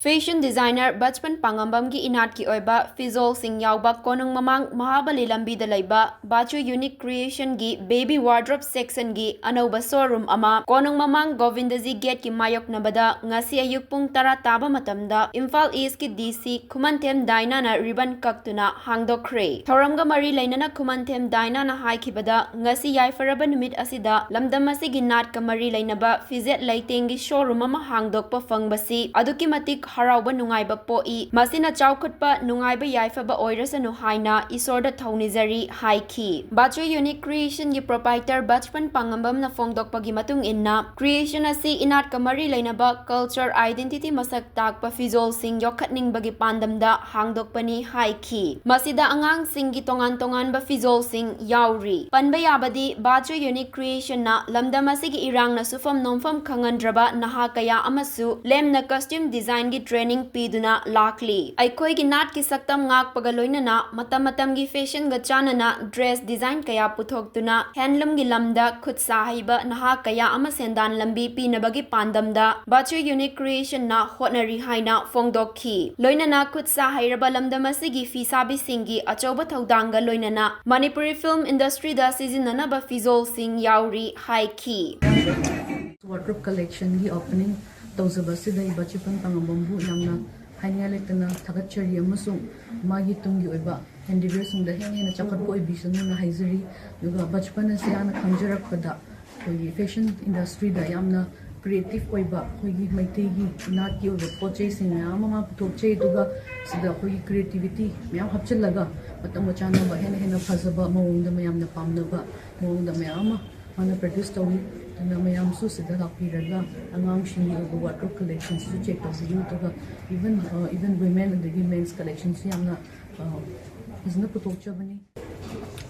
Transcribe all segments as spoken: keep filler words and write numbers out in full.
Fashion designer ꯕꯆꯄꯟ ꯄꯥꯉꯝꯕꯝꯒꯤ ꯏꯅꯥꯠꯀꯤ ꯑꯣꯏꯕ ꯐꯤꯖꯣꯜꯁꯤꯡ ꯌꯥꯎꯕ ꯀꯣꯅꯨꯡ ꯃꯃꯥꯡ ꯃꯍꯥꯕꯂꯤ ꯂꯝꯕꯤꯗ ꯂꯩꯕ ꯕꯥꯆꯨ Unique Creationꯒꯤ Baby Wardrobe Sectionꯒꯤ ꯑꯅꯧꯕ showroom ꯑꯃ ꯀꯣꯅꯨꯡ ꯃꯃꯥꯡ ꯒꯣꯕꯤꯟꯗꯖꯤ gateꯀꯤ ꯃꯥꯌꯣꯛꯅꯕꯗ ꯉꯁꯤ ꯑꯌꯨꯛ ꯄꯨꯡ ꯇꯔꯥ ꯇꯥꯕ ꯃꯇꯝꯗ ꯏꯝꯐꯥꯜ Eastꯀꯤ DC ꯈꯨꯃꯟꯊꯦꯝ ꯗꯥꯏꯅꯥꯅ ribbon ꯀꯛꯇꯨꯅ ꯍꯥꯡꯗꯣꯛꯈ꯭ꯔꯦ꯫ ꯊꯧꯔꯝꯒ ꯃꯔꯤ ꯂꯩꯅꯅ ꯈꯨꯃꯟꯊꯦꯝ ꯗꯥꯏꯅꯥꯅ ꯍꯥꯏꯈꯤꯕꯗ, ꯉꯁꯤ ꯌꯥꯏꯐꯔꯕ ꯅꯨꯃꯤꯠ ꯑꯁꯤꯗ ꯂꯝꯗꯝ ꯑꯁꯤꯒꯤ ꯅꯥꯠꯀ ꯃꯔꯤ ꯂꯩꯅꯕ ꯐꯤꯖꯦꯠ ꯂꯩꯇꯦꯡꯒꯤ showroom ꯑꯃ ꯍꯥꯡꯗꯣꯛꯄ ꯐꯪꯕꯁꯤ ꯑꯗꯨꯛꯀꯤ ꯃꯇꯤꯛ ꯍꯔꯥꯎꯕ ꯅꯨꯡꯉꯥꯏꯕ ꯄꯣꯛꯏ꯫ ꯃꯁꯤꯅ ꯆꯥꯎꯈꯠꯄ ꯅꯨꯡꯉꯥꯏꯕ ꯌꯥꯏꯐꯕ ꯑꯣꯏꯔꯁꯅꯨ ꯍꯥꯏꯅ ꯏꯁꯣꯔꯗ ꯊꯧꯅꯤꯖꯔꯤ ꯍꯥꯏꯈꯤ꯫ ꯕꯥꯆꯨ Unique Creationꯒꯤ proprietor ꯕꯆꯄꯟ ꯄꯥꯉꯝꯕꯝꯅ ꯐꯣꯡꯗꯣꯛꯄꯒꯤ ꯃꯇꯨꯡ ꯏꯟꯅ, creation ꯑꯁꯤ ꯏꯅꯥꯠꯀ ꯃꯔꯤ ꯂꯩꯅꯕ culture identity ꯃꯁꯛ ꯇꯥꯛꯄ ꯐꯤꯖꯣꯜꯁꯤꯡ ꯌꯣꯛꯈꯠꯅꯤꯡꯕꯒꯤ ꯄꯥꯟꯗꯝꯗ ꯍꯥꯡꯗꯣꯛꯄꯅꯤ ꯍꯥꯏꯈꯤ꯫ ꯃꯁꯤꯗ ꯑꯉꯥꯡꯁꯤꯡꯒꯤ ꯇꯣꯉꯥꯟ ꯇꯣꯉꯥꯟꯕ ꯐꯤꯖꯣꯜꯁꯤꯡ ꯌꯥꯎꯔꯤ꯫ ꯄꯟꯕ ꯌꯥꯕꯗꯤ, ꯕꯥꯆꯨ Unique Creationꯅ ꯂꯝꯗꯝ ꯑꯁꯤꯒꯤ ꯏꯔꯥꯡꯅ ꯁꯨꯐꯝ ꯅꯣꯝꯐꯝ ꯈꯪꯍꯟꯗ꯭ꯔꯕ ꯅꯍꯥ ꯀꯌꯥ ꯑꯃꯁꯨ ꯂꯦꯝꯅ costume designꯒꯤ training ꯄꯤꯗꯨꯅ ꯂꯥꯛꯂꯤ꯫ ꯑꯩꯈꯣꯏꯒꯤ ꯅꯥꯠꯀꯤ ꯁꯛꯇꯝ ꯉꯥꯛꯄꯒ ꯂꯣꯏꯅꯅ ꯃꯇꯝ ꯃꯇꯝꯒꯤ fashionꯒ ꯆꯥꯟꯅꯅ dress design ꯀꯌꯥ ꯄꯨꯊꯣꯛꯇꯨꯅ handloomꯒꯤ ꯂꯝꯗ ꯈꯨꯠ ꯁꯥ ꯍꯩꯕ ꯅꯍꯥ ꯀꯌꯥ ꯑꯃ ꯁꯦꯟꯗꯥꯟ ꯂꯝꯕꯤ ꯄꯤꯅꯕꯒꯤ ꯄꯥꯟꯗꯝꯗ ꯕꯥꯆꯨ Unique Creationꯅ ꯍꯣꯠꯅꯔꯤ ꯍꯥꯏꯅ ꯐꯣꯡꯗꯣꯛꯈꯤ꯫ ꯂꯣꯏꯅꯅ ꯈꯨꯠ ꯁꯥ ꯍꯩꯔꯕ ꯂꯝꯗꯝ ꯑꯁꯤꯒꯤ ꯐꯤꯁꯥꯕꯤꯁꯤꯡꯒꯤ ꯑꯆꯧꯕ ꯊꯧꯗꯥꯡꯒ ꯂꯣꯏꯅꯅ ꯃꯅꯤꯄꯨꯔꯤ film industryꯗ ꯁꯤꯖꯤꯟꯅꯅꯕ ꯐꯤꯖꯣꯜꯁꯤꯡ ꯌꯥꯎꯔꯤ ꯍꯥꯏꯈꯤ꯫ Wardrobe collectionꯒꯤ opening ꯇꯧꯖꯕ ꯑꯁꯤꯗ ꯑꯩ ꯕꯥꯆꯨ ꯄꯟ ꯄꯥꯉꯝꯕꯝꯕꯨ ꯌꯥꯝꯅ ꯍꯥꯏꯅꯤꯡꯉꯥꯏ ꯂꯩꯇꯅ ꯊꯥꯒꯠꯆꯔꯤ ꯑꯃꯁꯨꯡ ꯃꯥꯒꯤ ꯇꯨꯡꯒꯤ ꯑꯣꯏꯕ endeavourꯁꯤꯡꯗ ꯍꯦꯟꯅ ꯍꯦꯟꯅ ꯆꯥꯎꯈꯠꯄ ꯑꯣꯏꯕꯤꯁꯅꯨꯅ ꯍꯥꯏꯖꯔꯤ꯫ ꯑꯗꯨꯒ ꯕꯥꯆꯨ ꯄꯟ ꯑꯁꯤ ꯑꯩꯍꯥꯛꯅ ꯈꯪꯖꯔꯛꯄꯗ ꯑꯩꯈꯣꯏꯒꯤ fashion industryꯗ ꯌꯥꯝꯅ creative ꯑꯣꯏꯕ, ꯑꯩꯈꯣꯏꯒꯤ ꯃꯩꯇꯩꯒꯤ ꯏꯅꯥꯠꯀꯤ ꯑꯣꯏꯕ ꯄꯣꯠ ꯆꯩꯁꯤꯡ ꯃꯌꯥꯝ ꯑꯃ ꯃꯥ ꯄꯨꯊꯣꯛꯆꯩ꯫ ꯑꯗꯨꯒ ꯁꯤꯗ ꯑꯩꯈꯣꯏꯒꯤ creativity ꯃꯌꯥꯝ ꯍꯥꯞꯆꯤꯜꯂꯒ ꯃꯇꯝꯒ ꯆꯥꯟꯅꯕ ꯍꯦꯟꯅ ꯍꯦꯟꯅ ꯐꯖꯕ ꯃꯑꯣꯡꯗ, ꯃꯌꯥꯝꯅ ꯄꯥꯝꯅꯕ ꯃꯑꯣꯡꯗ ꯃꯌꯥꯝ ꯑꯃ ꯃꯥꯅ produce ꯇꯧꯏ꯫ ꯑꯗꯨꯅ ꯃꯌꯥꯝꯁꯨ ꯁꯤꯗ ꯂꯥꯛꯄꯤꯔꯒ ꯑꯉꯥꯡꯁꯤꯡꯒꯤ ꯑꯣꯏꯕ wardrobe collectionꯁꯤꯁꯨ check ꯇꯧꯕꯤꯌꯨ꯫ ꯑꯗꯨꯒ even, even women ꯑꯗꯒꯤ men's collectionꯁꯨ ꯌꯥꯝꯅ ꯐꯖꯅ ꯄꯨꯊꯣꯛꯆꯕꯅꯤ꯫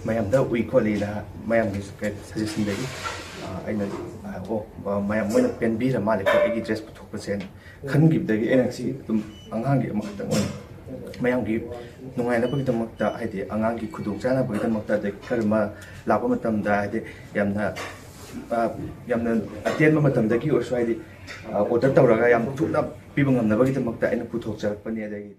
ꯃꯌꯥꯝꯗ ꯎꯏ ꯈꯣꯠꯂꯤꯅ ꯃꯌꯥꯝꯒꯤ suggestionꯗꯒꯤ ꯑꯩꯅ, ꯑꯣ, ꯃꯌꯥꯝ ꯃꯣꯏꯅ ꯄꯦꯟꯕꯤꯔ ꯃꯥꯜꯂꯦ ꯑꯩꯒꯤ dress ꯄꯨꯊꯣꯛꯄꯁꯦꯅ ꯈꯟꯈꯤꯕꯗꯒꯤ ꯑꯩꯅ ꯁꯤ ꯑꯗꯨꯝ ꯑꯉꯥꯡꯒꯤ ꯑꯃꯈꯛꯇꯪ ꯑꯣꯏꯅ ꯃꯌꯥꯝꯒꯤ ꯅꯨꯡꯉꯥꯏꯅꯕꯒꯤꯗꯃꯛꯇ, ꯍꯥꯏꯗꯤ ꯑꯉꯥꯡꯒꯤ ꯈꯨꯗꯣꯡꯆꯥꯅꯕꯒꯤꯗꯃꯛꯇ, ꯑꯗꯩ ꯈꯔ ꯑꯃ ꯂꯥꯛꯄ ꯃꯇꯝꯗ ꯍꯥꯏꯗꯤ ꯌꯥꯝꯅ ꯑ, ꯌꯥꯝꯅ ꯑꯇꯦꯟꯕ ꯃꯇꯝꯗꯒꯤ ꯑꯣꯏꯔꯁꯨ, ꯍꯥꯏꯗꯤ, ꯑ, order ꯇꯧꯔꯒ ꯌꯥꯝ ꯊꯨꯅ ꯄꯤꯕ ꯉꯝꯅꯕꯒꯤꯗꯃꯛꯇ ꯑꯩꯅ ꯄꯨꯊꯣꯛꯆꯔꯛꯄꯅꯤ꯫ ꯑꯗꯒꯤꯗꯤ